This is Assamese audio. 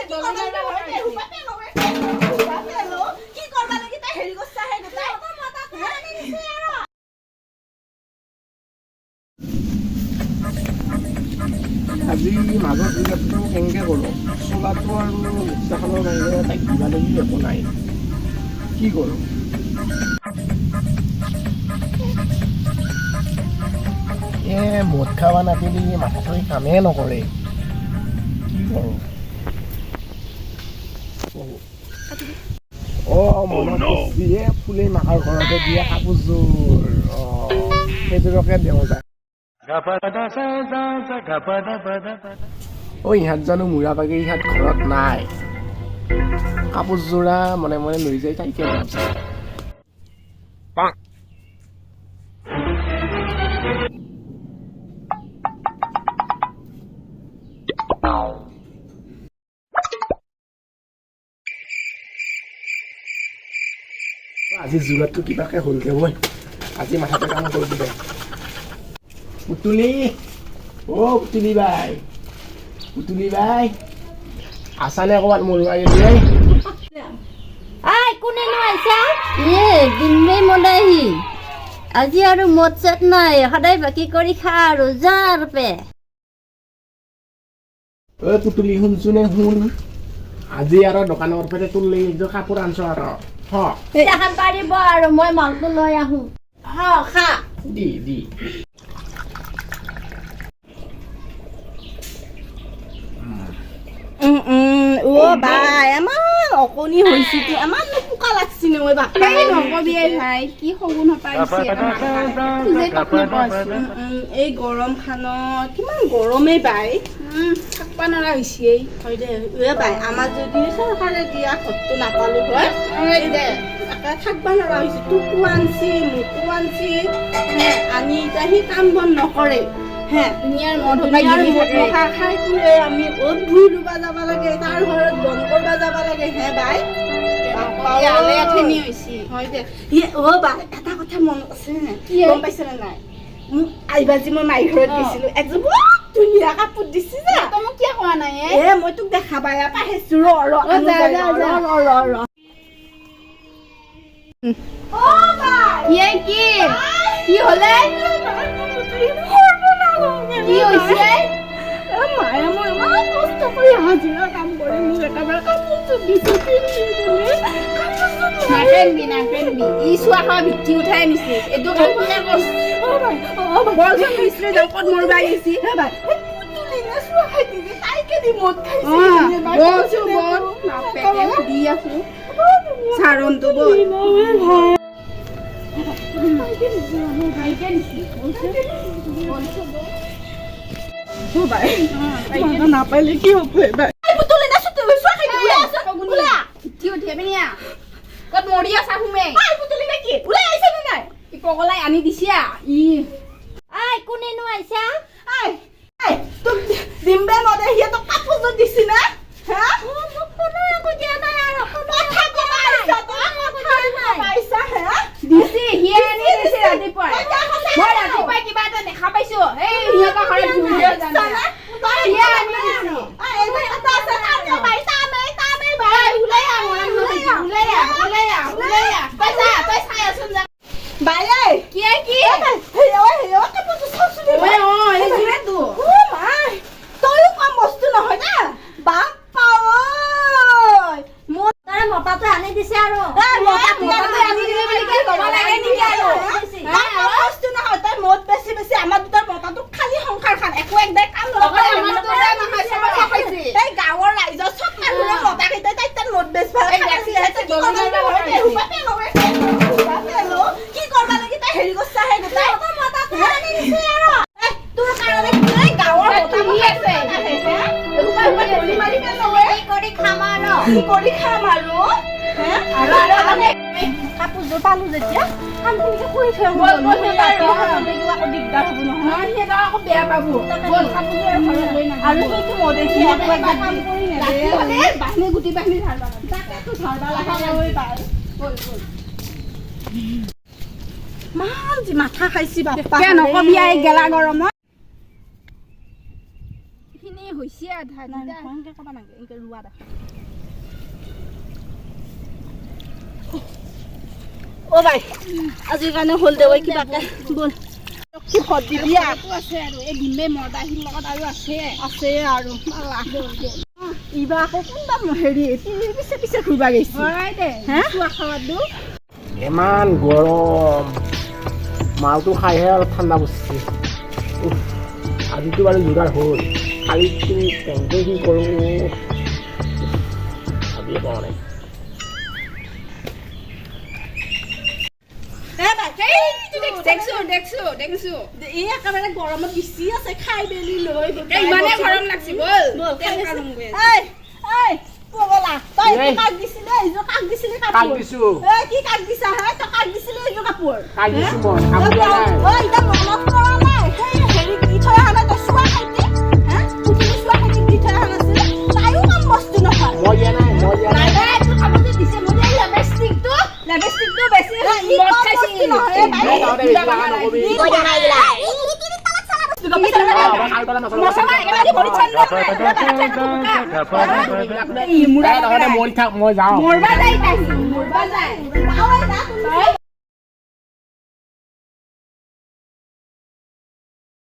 কি কৰবা লাগে ঘৰতে হুপা পেলো, হুপা পেলো। কি কৰবা লাগি তাই হেৰি কৰছা হে গোটাই? আজি মাজত যোগাৰটো কেনেকৈ কৰোঁ? চোলাটো আৰু ৰিক্সাখনৰ বাহিৰে তাইক দিব লাগি একো নাই। কি কৰোঁ? এ মদ খাব নাপিলি মাথাটো কামেই নকৰে। কি কৰোঁ? অ' মনত পৰিছে, এ ফুলেই মাকৰ ঘৰতে দিয়া কাপোৰযোৰ, অ' সেইযোৰকে দিওঁ যা। অ' ইহঁত জানো মূৰা বাগেৰি ইহঁত ঘৰত নাই। কাপোৰযোৰা মনে মনে লৈ যায় তাইকে দিওঁ। আজি যোগাৰটো কিবাকে হ'ল দে ঐ। আজি মাথাটো কাম কৰি দিলে। পুতুলি, অ' পুতুলি বাই, পুতুলি বাই, আছানে ক'ৰবাত মৰুৱা গেলি? I, কোনেনো আহিছা? এ দিনমেই মদাহি, আজি আৰু মদ চদ নাই, সদায় বাকী কৰি খা আৰু যা আৰু পে। ঐ পুতুলি, শুনছোনে শুন, আজি আৰু দোকানৰ পৰা তোৰ লাগি একযোৰ কাপোৰ আনছো আৰু হ। এখন পাৰিব আৰু মই মালটো লৈ আহো। হ, খা। দি দি। অ' বাই, ইমান অকণি হৈছি তো, ইমাননো পোকা লাগছি নে ঐ বাপা? এই নকবি এই ভাই, কি শগুন সোপা আহিছে। খোজে তত নোপোৱা হৈছো। এই গৰমখনত কিমান গৰমেই বাই। থাকবা নোৱাৰা হৈছে এই। হয় দে। এ বাই, আমাৰ যদি চৰকাৰে দিয়া ঘৰটো নাপালো হয়। হয় দে। একে থাকবা নোৱাৰা হৈছে। তোকো আনছি, মোকো আনছি হে, আনি এতিয়া সি কাম বন নকৰে হে। দুনিয়াৰ মদ সোপা দুনিয়াৰ গিলি মদ থাকে। মখা খাই ফুৰে। আমি অ'ত ভুই ৰুবা যাব লাগে, তাৰ ঘৰত বন কৰবা যাব লাগে হে বাই। বাপ্পা নকবি, আলে ঐ। আঠেনি হৈছে। হয় দে। ইয়ে, অ' বা, এটা কথা মনত আছে নে নাই? কি হে? গম পাইছে নে নাই, মোক আহিবা যি মই মাইৰ ঘৰত গৈছিলো, একযোৰ বহুত ধুনীয়া কাপোৰ দিছি যা। তই মোক কিয় কোৱা নাই এ? এ মই তোক দেখা পাই পাহেছো। ৰ ৰ, অ, আনো যা, যাই, যা, ৰ, যা। ৰ ৰ ৰ। অ' বাই। কি কি কি হলে? কি হৈছে? মায়ে মই ইমান কষ্ট কৰি হাজিৰা কাম কৰি মোক একেবাৰে কাপোৰযোৰ দিছে পিন্ধি বুলি। কাপোৰযোৰ। নাপেনবি, নাপেনবি, ই চোৱা খাৱা ভিত্তি উঠাই আনিছে। এইটো কাম কোনে কৰছে? অ' বাই, অ' বাই। বলচোন, বিচৰি যাওঁ, ক'ত মৰবা গৈছি। এ বাই, এই পুতুলি নে চোৱা খাই দিছে, তাইকে দি মদ খাইছে। বলছো বল, বাপেকে দি আছো চাৰণটো, বল। নাপাইলে কি হ'ব বাই? পুতুলি না চোৱা খাই দি, ওলাই আছোন, ওলাই আহ। ভিত্তি উঠি পিনি ক'ত মৰি আছা সোমে? আই, পুতুলি নে কি, ওলাই আহিছে নে নাই? ই পগলাই আনি দিছি ই। I, কোনেনো আহিছা? I I, তোক দিম্বে মদে সিয়ে তোক কাপোৰযোৰ দিছি না হা? মোক কোনো একো দিয়া নাই আৰু কোনো কথা কবা আহিছা তই, কথা কবা আহিছা হে? দিছি, সিয়ে আনি দিছি ৰাতিপুৱাই। তই যা, সঁচা মই কথা ক। ৰাতিপুৱাই কিবা এটা দেখা পাইছো, এই সিহঁতৰ ঘৰত ঘূৰিব জানে। সিয়ে আনি দিছি। আই, এই এটা আছে, তাতে বাই, তামে তামে বাই। ওলাই আহ, ওলাই আহ, ওলাই আহ, ওলাই আহ, ওলাই আহ। তই যা, তই চাই আছোন যা। বাই ঐ। কি কি? হেয়া হেয়া, কাপোৰযোৰ চাওচোন। ঐ অ, এইযোৰেতো। অ মাই, তয়ো কম বস্তু নহয় দে বাপ্পা ঐ। মোৰ তাৰে মতাটো আনি দিছে আৰু। এই মতাটো মতাটো আনি দিলে বুলি কি ক'ব লাগে নেকি আৰু? তই কম বস্তু নহয়, তই মদ বেছি বেছি আমাৰ দুটাৰ মতাটো খালি সংসাৰ খান, একো একদাই কাম নকৰে। অকল আমাৰ দুটাৰ নহয়, চবৰে খাইছে। এই গাঁৱৰ ৰাইজৰ চব মানুহৰে মতা কেইটাই তাই তাত মদ বেচবা। এই গাখীৰ চাখীৰ দলনি কি কৰবা লাগি তাই হেৰি কৰছা হে গোটাই? মতাটো আনি দিছে আৰু। এই, তোৰ কাৰণে এই গাঁৱৰ মতা তুমি আছে। সোপা সোপা দলি মাৰি পেলোৱে। কি কৰি খাম আৰু? কি কৰি খাম আৰু হে? আৰু আৰু মানে কাপোৰযোৰ পালো যেতিয়া কামখিনিকে কৰি থৈ আহোঁ। ব'ল, ব'ল, নহ'লে সিহঁতৰ ৰাতি আৰু। থাকিও আকৌ দিগদাৰ হ'ব নহয়। নহয়, সিহঁতক আকৌ বেয়া পাব। ব'ল, কাপোৰযোৰ আৰু ঘৰত লৈ নাযাওঁ। আৰু সেইটো মদেখি একো এটা কাম কৰি ৰাতি নেদে। হ'লে বাহিনী গুটি বাহিনী ধাৰবা লাগে। তাকেতো ধৰবা লাগে ঐ বাই। ব'ল, ব'ল। ইমান যি মাথা খাইছি বাপ্পা। কিয় নকবি, এই গেলা গৰমত। এইখিনি হৈছে আধা। নাই, এনেকে ক'ব নালাগে, এনেকে ৰোৱা দেখা। অ' বাই, আজিৰ কাৰণে হ'ল দে ঐ, কিবাকে ব'ল। কি ভত দিবি আৰ। আছে আৰু এই ডিমে মদাহীৰ লগত আৰু আছে। আছে আৰু ইবা আকৌ কোনবা হেৰি তিনিৰ পিছে পিছে ঘূৰিবা গৈছে। হয় দে। হা? চোৱা খাৱাত দো। ইমান গৰম, মালটো খাইহে অলপ ঠাণ্ডা পৰিছে। উফ, আজিতো বাৰু যোগাৰ হ'ল, কালিতো কেনেকৈ কি কৰোঁ ভাবিয়ে পোৱা নাই। দেখছো, দেখছো, দেখছো। এই একেবাৰে গৰমত বিচি আছে খাই বেলি লৈ। ইমানে গৰম লাগছি, বল। ব'ল, তেল খাই। কাঢ়োংগে। এই এই পগলা, তই এই। কাক দিছিলি এইযোৰ? কাক দিছিলি কাক কাপোৰ? দিছো? এই কি কাক দিছা হে? তই কাক দিছিলি এইযোৰ কাপোৰ? কাক দিছো মই? কাপোৰ দিয়া নাই। ঐ, এতিয়া মনত পৰা নাই? সেই হেৰি দি থৈ অহা নাই তই চোৱা খাইতি হা? পুতুলি চোৱা খাইতিক দি থৈ অহা নাছিল? তাইও কম বস্তু নহয়। মই দিয়া নাই, মই দিয়া নাই। নাই, তোৰ কাপোৰটো দিছে মোৰ। এই লেপষ্টিকটো, লেপষ্টিকটো বেছি ই মদ কম খাইছিল। বস্তু নহয়, এই বাই। এই তহঁতে বেছি কথা নকবি। অ, মই খাই পেলাই নচলাওঁ। মছলা একেবাৰে ভৰি চান্দ। এই তহঁতে মৰি থাক, মই যাওঁ। মৰবা যায় তাই।